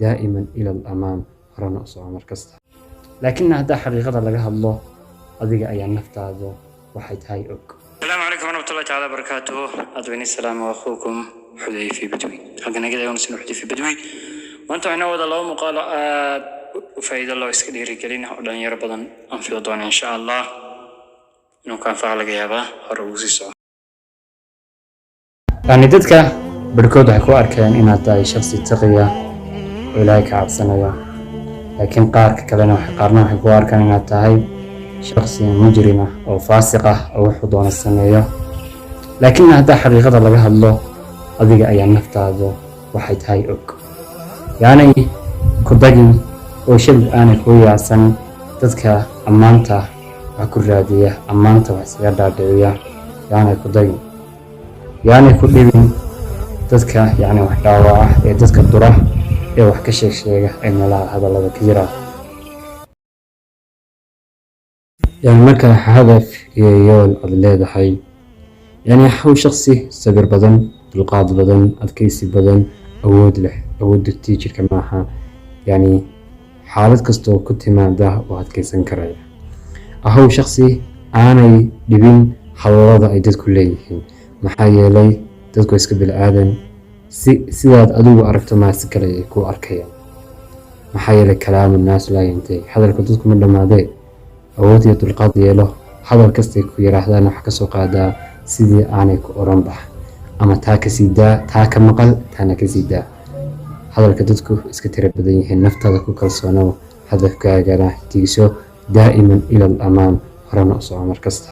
Daa'iman ila alamaam, horena u soco mar kasta. Laakiin haddaa xaqiiqada laga hadlo, adiga ayaa naftaadu waxay tahay og. السلام عليكم ورحمة الله تعالى وبركاته. أدويني السلام وأخوكم حذيفي بدوي. Halkan naga daawanaysan Xudayfi Badwi. Maanta waxaan wada laba muuqaalo aad u faa'iido loo, iska dhiirigelin oo dhalinyaro badan aan filo doona, insha Allah inuu ka anfaco laga yaabaa. Hore ugu sii soco. Yani dadka barhkood waxay ku arkeen inaad tahay shakhsi taqiya oo Ilaahay ka cabsanaya, laakiin qaarka kalena qaarna waxay ku arkaan inaad tahay shakhsi mujrim ah oo faasiq ah oo wuxuu doono sameeyo. Laakiin haddaa xaqiiqada laga hadlo, adiga ayaa naftaadu waxay tahay og. Yaanay ku dagin oo shabib aanay kuu yaacsan dadka ammaanta wax ku raadiya, ammaanta wax iskaga dhaadhiciya. Yaanay ku dagin, yaanay ku dhibin dadka yacni wax dhaawaca ee dadka dura ee wax ka sheeg sheega ee meelaha hadallada ka jira. Yani marka hadaf iyo yool aad leedahay, yani haw shakhsi sabir badan, dulqaad badan, adkaysi badan, awood leh. Awoodda tii jirka maaha, yani xaalad kastoo ku timaada oo adkaysan karaya. Ahow shakhsi aanay dhibin hadallada ay dadku leeyihiin, maxaa yeelay dadku waa iska bini-aadan. Si sidaad adigu aragto maa si kale ay ku arkayaan, maxaa yeelay kalaamu naas laa yantahi, hadalka dadku ma dhammaadee. Awood iyo dulqaad yeelo. Hadal kastay ku yiraahdaan wax ka soo qaadaa sidii aanay ku oran bax, ama taa ka sii daa, taa ka maqal, taana ka sii daa. Hadalka dadku iska tira badan yihiin. Naftaada ku kalsoonow, hadafkaagana tiigso. Daa'iman ila alamaam, horena u soco mar kasta.